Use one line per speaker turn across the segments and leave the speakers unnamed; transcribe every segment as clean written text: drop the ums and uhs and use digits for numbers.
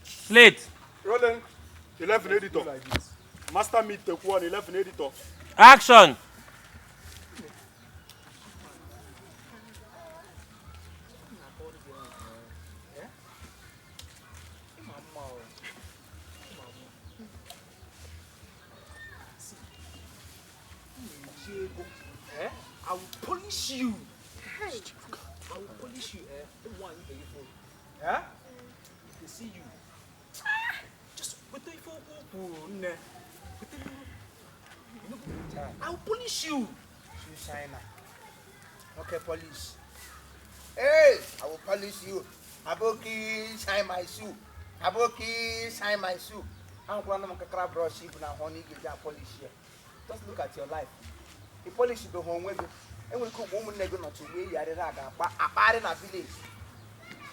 Slate.
Rolling. 11 editor. Master meet take one, 11 editor.
Action.
Eh? I will polish you. I will polish you. Eh? Don't want you to Eh? If they see you, just wait till you go. I will polish you.
Shoe shiner. Okay, polish. Hey, I will polish you. Aboki, shine my shoe. Aboki, shine my shoe. Ahụkwala m nkakara brush ibu na ahụ na ị ga-eji polish ya. Just look at your life. Ị polish bụ ha onwe gị. Enwere ike ụmụ ụmụnne gị nọchi ugbo eyigharịrị a ga-akpa akpagharị na village.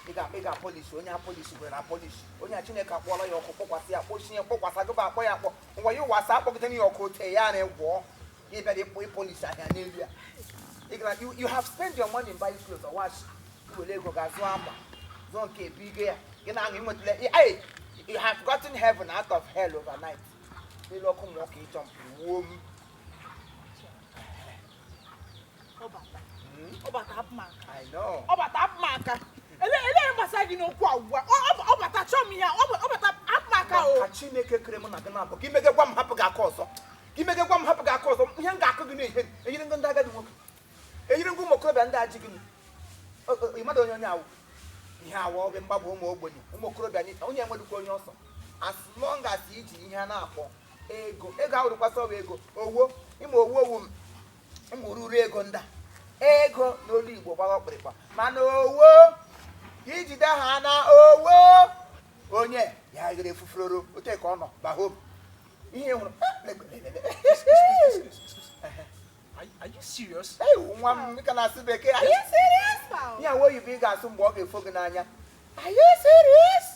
Ị ga-apolish onye apolish gwere na polish. Onye a Chineke akpọọla ya ọkụ kpọkwasị ya kpọchie kpọkwasa gị bụ akpọ ya akpọ. Ngwa ya ụwasa akpọgide ya ọkụ tee ya na gwọọ. Gị bịara ịkpọ ịpolish ahịa n'elu ya. Ị gara you have spent your money in buying clothes or wash. I were ego ga zụọ akwa zụọ nke ebige ya gị na-aṅụ inwetala hey, you have gotten heaven out of hell overnight. N'elu ọkụ mmụọ ka ịchọ mpụ wuo m.
Ọbata hapụ m aka.
I know.
Ọbata hapụ m aka. Ele ele gbasara gị n'okwu a ugbu a. Ọbata chọọ m ihe a. Ọbata hapụ m aka o.
Ka Chineke kere mụ na gị na-abụ ka imege gwa m hapụ gị aka ọzọ ka imege gwa m hapụ gị aka ọzọ ihe m ga-akụ gị n'ihe eyiri ngụ ndị agadi nwoke eyiri ngụ ụmụ okorobịa ndị ajị gị ị mmadụ onye onye awụ ihe awụ ọ bụ mgbagba ụmụ ogbenye ụmụ okorobịa onye enwedịkwa onye ọsọ as long as iji ihe a na-akpọ ego ego ahụrụkwasị ọwa ego owo ịma owu owu m ụmụ ruru ego ndị a ego n'olu Igbo gbara ọkpịrịkpa mana owo ijide ha na owo onye ya ghere efufuroro ote ka ọ nọ bahom ihe hụrụ.
Are you serious?
Ei, nwa m ka na-asụ bekee, are you serious? Ihe awa oyibo ị ga-asụ mgbe ọ ga-efo gị n'anya, are you serious?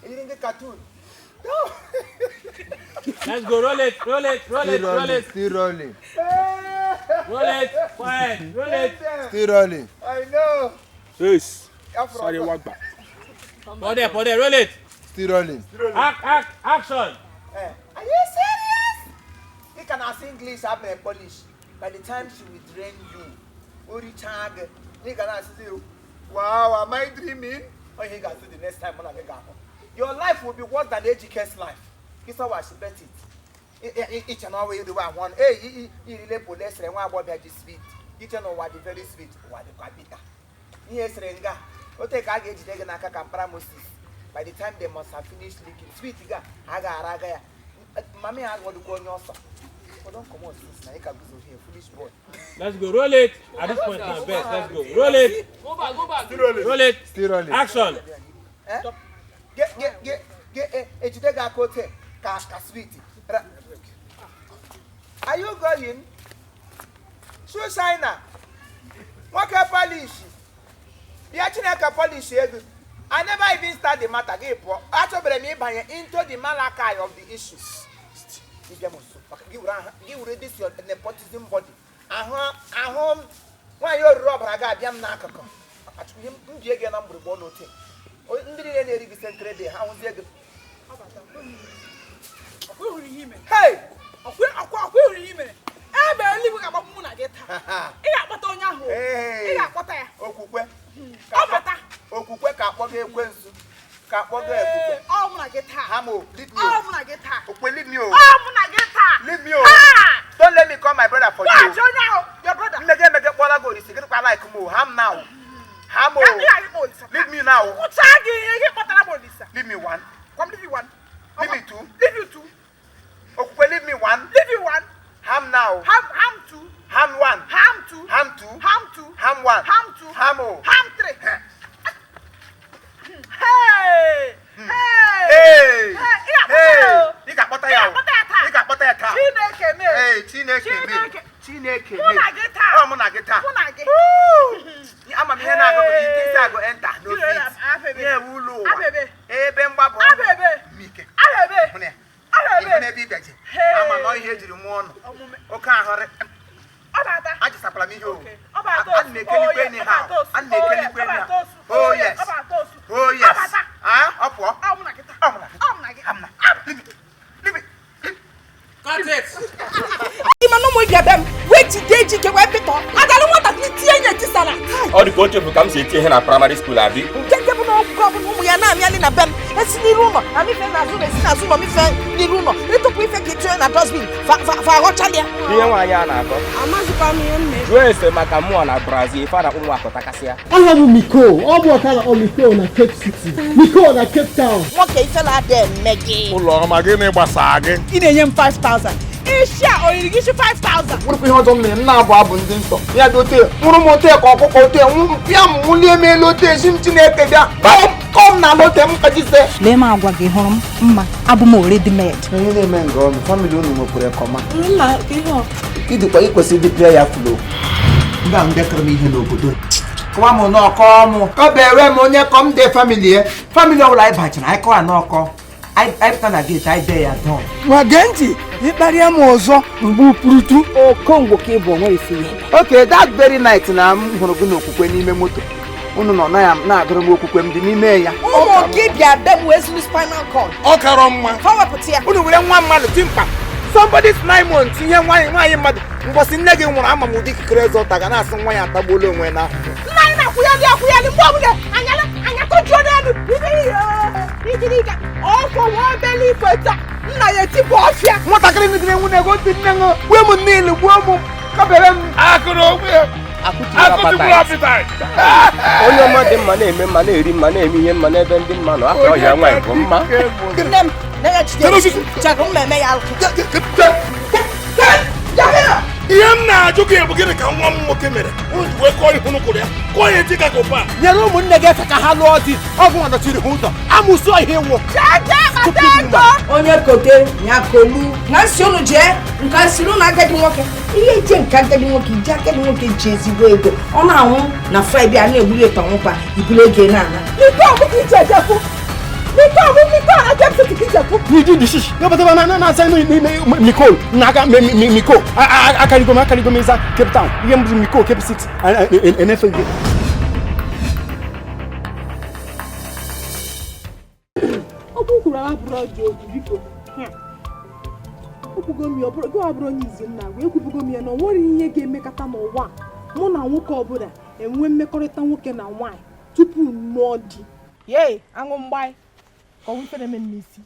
Eyiri ndị cartoon. No.
Let's go. Roll it. Roll it. Roll it.
Still
Roll
rolling,
it.
still rolling,
Roll it. Quiet. Roll it.
still rolling.
I know.
Yes.
Afro-
Sáré wá gbà.
Put there. Put there. Roll it.
Still rolling.
Act. Act. Action.
Eh, are you serious? Ị ka na-asụ English abịa Polish. By the time she will drain you, o richaa gị, ị ga na-asịzi, wow, am I dreaming? Ọ ihe ị ga-asụ the next time mụ na gị ga-ahụ. Your life will be worse than Ejike's life. Ịsọwa she bet it. Iche na ọwa iriwe ahụ ọnụ. Ei, irile pole esere nwa agbọghọbịa ji sweet. Iche na ụwa dị very sweet, ụwa dịkwa bitter. Ihe esere nga, ote ka a ga-ejide gị n'aka ka mkpara Moses. By the time they must have finished licking, sweet ga, a ga-ara aga ya. Mami ha aghọdịkwa onye ọsọ. But don't come on since na ị ka guzo here, foolish boy.
Let's go. Roll it. At this point now, best. Let's go. Roll it.
Go back, go back.
Still rolling.
Roll it.
Still rolling.
Action.
Eh? Ge ejide gị aka ote ka ka sweet. Are you going? Shoe shiner. Nwoke polish. Bịa Chineke polish ego. I never even start the matter gị pụọ. Achọbere m ịbanye into the malachi of the issue. Ịbịa m nso maka gị were aha gị were this your nepotism body. Ahụ ahụ m nwaanyị oriri ọbara ga-abịa m n'akụkụ. Achukwu ihe m ji ego na mgbịrịgba n'ote. Ndị niile na-eri gị sentrede ha hụzie gị.
Ọkwa ịhụrụ ihe i mere.
Hey!
Ọkwa ịhụrụ ihe i mere. Ebe eluigwe ga-agbapụ mụ na gị taa. Ị ga-akpọta onye ahụ.
Hey!
Ị ga-akpọta ya.
Okwukwe.
Ọ bata.
Okwukwe ka akpọ gị ekwensu. Ka akpọ gị ekwukwe.
Ọ mụ na gị taa.
Ha mo, leave me
Ọ
o.
mụ na gị taa.
Okwe, leave me o.
Ọ mụ na gị taa.
Leave me o.
Ah!
Don't let me call my brother for you.
Waghachi onye ahụ, your brother.
Mmege emege kpọla gị orisi, gịnịkwa like m o. Ham now. Ham o.
Ka ị ghara ịkpọ Olisa taa.
Leave me now.
Kwụchaa gị ihe gị kpọtara m Olisa.
Leave me one.
Come leave you one.
Leave me two.
Leave you two.
Okwukwe, leave me one.
Leave you one.
Ham now.
Ham ham two.
Ham one.
Ham two.
Ham two.
Ham two.
Ham one.
Ham two.
Ham o.
Ham three. Hey! Hey!
Hey!
Hey, ị ga-akpọta ya o.
Ị ga-akpọta ya o.
Ị ga-akpọta ya taa.
Ị ga-akpọta ya taa.
Chineke mee.
Hey, Chineke mee.
Chineke.
Chineke
Mụ na
mee.
gị taa.
Ọ mụ na gị taa.
Mụ na gị.
Ama m ihe na-agụ bụ ike isi agụ enta no
Gịnị
fit.
na-
Ihe ewu ụlọ ụwa.
Abebe.
Ebe mgbabọ.
Abebe.
Mike.
Abebe.
Hụ na ya.
Abebe.
Ịhụ n'ebe ị bịaje.
Hey.
Ama na ọ ihe ejiri mụọ ọnụ.
Omume.
Oke ahụrị.
Ọ bata.
Ajụsakwala m ihe o.
Okay. Ọ bata
Ana m ekelikwe
osu.
anyhow.
Ọ bata osu.
Ana m ekelikwe
Ọ bata
anyhow.
osu.
Oh yes.
Ọ bata osu.
Oh yes.
Ọ bata.
Ah, ọ pụọ.
Ọ mụ na gị taa.
Ọ mụ na gị.
O chefu ka m si eti ihe na primary school abi.
Nke nke bụ na ọgwụgwọ bụ na ụmụ ya na-amịalị na be m esi n'iru ụlọ amife n'azụ ụlọ esi n'azụ ụlọ mife n'iru ụlọ ịtụpụ ife ka ịtụnye na dustbin fa aghọchala ya.
Ihe nwaanyị a na-akọ.
Amazịkwa m ihe m mee.
Jụọ ese maka mụọ na Brazil ife a na-akpọ nwa akọtakasị ya.
Aha bụ Miko, ọ bụ ọkara ọ Miko na Cape City, Miko na Cape Town.
Nwoke ifela ada eme gị.
Ụlọ ọma gịnị gbasaa gị?
Ị na-enye m 5000. Ishi a o yiri gị isi 5000.
Nwụrụkwa ihe ọzọ m mere m na-abụ abụ ndị nsọ ya dị ote nwụrụ m ote ka ọkụkọ ote pịa m nwụlie m elu ote esi m Chineke bịa kọm na ala ote m kajise.
Lee m agwa gị hụrụ m mma abụ m already made.
Onye na-eme nga ọnụ famili unu nwekwara kọma.
Nna ihe ọ.
Ịdịkwa ikwesị ịdị prayer flow. Ndị a ndị kọrọ m ihe n'obodo. Kọwa m n'ọkọ mụ. Kọbere m onye kọm dị famili ya. Famili ọbụla anyị bachara anyị kọwa n'ọkọ. Anyị pụta na geeti anyị dee ya dọn.
Nwa gee ntị, ịkparịa m ọzọ mgbe upurutu.
Okongwu ka ị bụ onwe isi ya.
Okay, that very night na m hụrụ gị n'okwukwe n'ime moto. Unu nọ na-agụrụ m okwukwe m dị n'ime ya.
Ụmụ gị bịa be m wee zuru spinal cord.
Ọ karọ mma.
Fa wepụta ya.
Unu were nwa mmadụ timpa. Somebody's 9 months ihe nwaanyị nwaanyị mmadụ mbọsị nne gị nwụrụ ama m ụdị ikikere eze ụta ga na-asị nwa ya atagbuola onwe na.
Nna anyị na-akwụyali akwụyali mgbe ọbụla anyala anya tojuo n'elu ikirika ọkwọ nwa obele ife taa nna ya etipụ ọfịa.
Nwatakịrị nụgide nwunye ego ntị nne ṅụ gbuo m niile gbuo m kọbere m.
Akụrụ onwe ya. Akụtigburu appetite.
Onye ọma dị mma na-eme mma na-eri mma na-eme ihe mma n'ebe ndị mma nọ afọ ọhịa nwaanyị bụ mma.
Nne m na-enye jide chagụ m eme ya alụ.
Ihe m na-ajụ gị bụ gịnị ka nwa m nwoke mere unu ji wee kọọ ihu n'ụkwụrụ ya kọọ ya eti ka kụpa.
Nyere ụmụnne gị efe ka ha lụọ di ọgwụ nwa nọchiri ha ụzọ amụsụ ihe ịwụ.
Jee kpata ego. Onye kote ya kolu na nsị unu jee nke nsịrị unu agadi nwoke ihe ije nke agadi nwoke ije agadi nwoke ji ezigbo ego ọ na-anwụ na Fraịde a na-egburu eto nwụkwa iburu ego na-ana. Ike ọmụ ka ije ejekwu. Ike ọmụ ike ọ na Cape City ka ijekwu.
N'iji dị shishi, ya na na asa n'ime Miko n'aka Miko akarigo m akarigo m ịza Cape Town ihe mbụ Miko Cape City enefe gị.
Okwu kwuru abụrụ ọjọọ okwu biko. Ekwugo m ya ọ bụrụ gị abụrụ onye izu nna agwa ekwubugo m ya na ọ nwere ihe ga-emekọta n'ụwa mụ na nwoke ọbụla enwe mmekọrịta nwoke na nwaanyị tupu nụọ di. Yee aṅụ mgbanyị ka ọ bụ ife na-eme m n'isi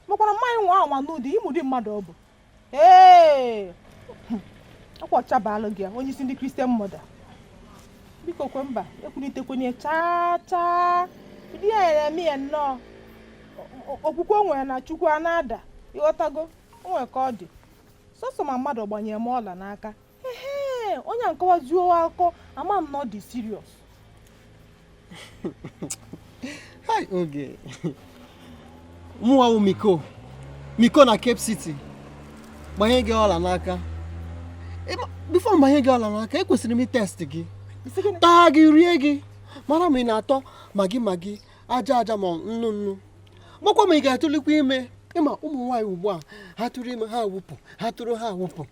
makwara mmanya nwa anwa n'ụdị ịmụ ụdị mmadụ ọ bụ ee ọkwa ọchabalụ gị onye isi ndị Christian mother biko kwe mba ekwulitekwenye chaa chaa ụdị ya na-eme ya nnọọ okwukwe o nwere na Chukwu a na-ada ịghọtago o nwere ka ọ dị sọsọ ma mmadụ gbanyere m ọla n'aka ehe onye a nkọwazuo akụkọ ama m na ọ dị serious.
Hi oge mụnwa bụ Miko Miko na Cape City gbanye gị ọla n'aka. Before mbanye gị ọla n'aka ekwesịrị m itest gị taa gị rie gị mara ma ị na-atọ magi magi aja aja ma nnu nnu makwa ma ị ga-atụlikwa ime ịma ụmụ nwaanyị ugbu a ha tụrụ ime ha awụpụ ha tụrụ ha awụpụ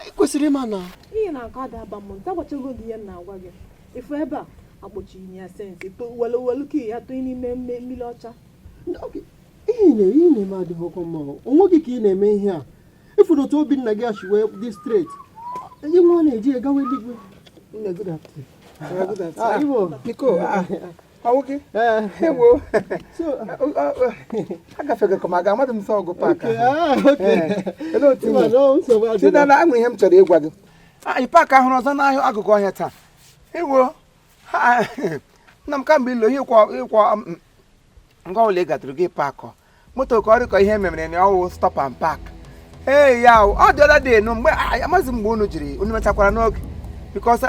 ị kwesịrị ịma na
ihe na-akọ ada aba m nta agwachago gị ihe m na-agwa gị ifu ebe a akpọchiri ya sensị welu welu ka ya tụnye n'ime mmiri ọcha.
Ihe na-eme adịghịkwa mma onwe gị ka ị na-eme ihe a ifuru otu obi nna gị achi wee dị straight ihe nwa na-eji gawa eluigwe.
Nne, good afternoon. Biko, ọwụ gị? Ewo. Agafego ka m aga amadụ m sọ ọgụ park. Olee otu ị Chidera, enwere ihe m chọrọ ịgwa gị. Anyị park ahụrụ ọzọ n'ahịa akụkụ ọhịa taa. Ewo. Nna m kamgbe ilo ihe ịkwọ ngwa ụlọ ị gatụrụ gị park. Moto ka ọ dịka ihe memere na ọwụ stop and park. Ee ya ọ dị ọda dị enu mgbe amaghịzi mgbe unu jiri unu mechakwara n'oge because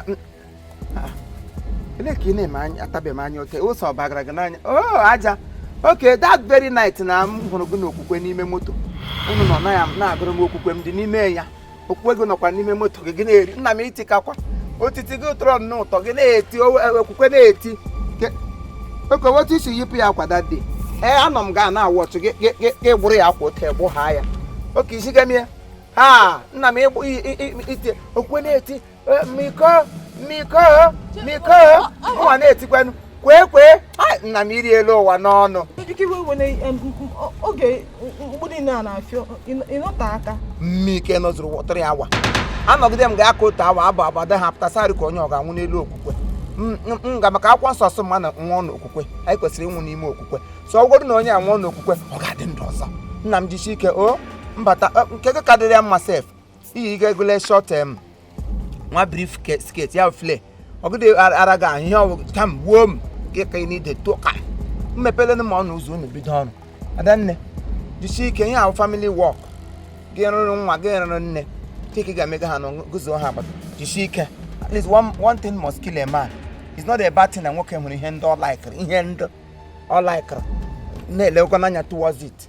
ele ka ị na-eme anya atabeghị m anya oke ụsọ bagara gị n'anya o aja. Okay, that very night na m hụrụ gị n'okwukwe n'ime moto unu nọ na ya na-agụrụ m okwukwe m dị n'ime ya okwukwe gị nọkwa n'ime moto gị gị na-eri nna m itikakwa otiti gị tụrụ nnọọ ụtọ gị na-eti okwukwe na-eti oke otu isi yipụ ya akwa that day. Ee anọ m gaa na-awọchụ gị gị gbụrụ ya akwa otu egbu ha ya oke isi gamie ha nna m iti okwukwe na-eti miko miko miko ụwa na-etikwanụ kwee kwee nna m iri elu ụwa n'ọnụ.
Oge mgbu niile a na-afịọ ịnọte aka
mmike nọzụrụ 3 hours. Anọgide m ga-aka otu awa abụ abada ha pụtasarị ka onye ọ ga-anwụ n'elu okwukwe. M ga maka akwụkwọ nsọ sị mma na nwụọ n'okwukwe. Anyị kwesịrị ịnwụ n'ime okwukwe. So ọ bụrụ na onye anwụọ n'okwukwe, ọ ga-adị ndụ ọzọ. Nna m jisie ike o mbata nke gị ka dịrị ya mma sef. Iyi ga egole short nwa brief skirt ya flare. Ọgụdị ara gị ahụ ihe ọwụ ka m gbuo m gị ka ị n'ide tụka. Mmepele m ọnụ ụzọ unu bido ọrụ. Adanne, jisie ike ihe ahụ family work. Gị rụrụ nwa gị rụrụ nne. Chike ga-emega ha na guzo ha agbata. Jisie ike. At least one thing must kill a man. It's not a bad thing na nwoke nwere ihe ndị ọ laikiri, ihe ndị ọ laikiri. Na-elekwa n'anya towards it.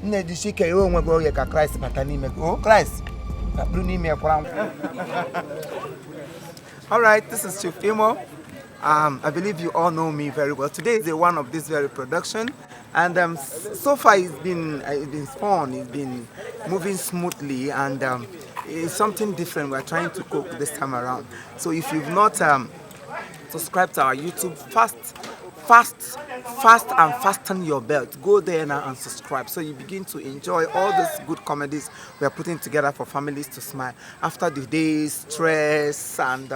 Nne jisie ike iwe onwe gị oge ka Kraịst bata n'ime gị. O Kraịst bụrụ n'ime ya kwara nkwa. All right, this is Chief Imo. I believe you all know me very well. Today is the one of this very production, and so far it's been fun. It's been moving smoothly, and it's something different we're trying to cook this time around. So if you've not subscribed to our YouTube, fast and fasten your belt. Go there now and subscribe so you begin to enjoy all these good comedies we are putting together for families to smile after the day's stress and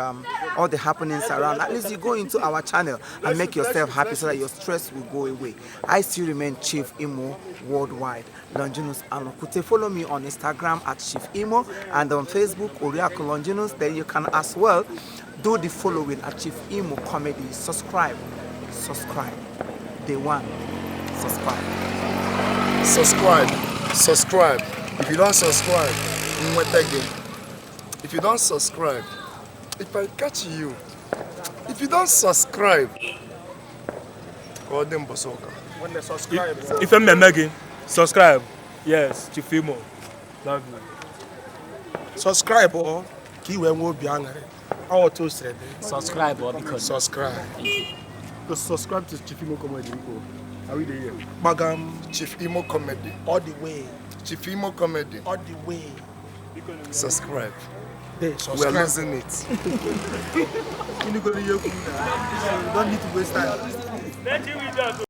all the happenings around. At least you go into our channel and make yourself happy so that your stress will go away. I still remain Chief Imo worldwide. Longinus Anokute. Follow me on Instagram at Chief Imo and on Facebook Oriaku Longinus. Then you can as well do the following at Chief Imo Comedy. Subscribe. Subscribe. Day one. Subscribe.
Subscribe. Subscribe. If you don't subscribe, if you don't subscribe, if I catch you, if you don't subscribe,
Subscribe.
If I'm Meggy, subscribe. Yes, Chief Imo. Love you.
Subscribe or
Subscribe or because
subscribe.
To subscribe to Chief Imo Comedy. Are we there yet?
Bagam Chief Imo Comedy.
All the way.
Chief Imo Comedy.
All the way.
Subscribe.
Hey,
subscribe. We are losing it.
You don't need to waste time.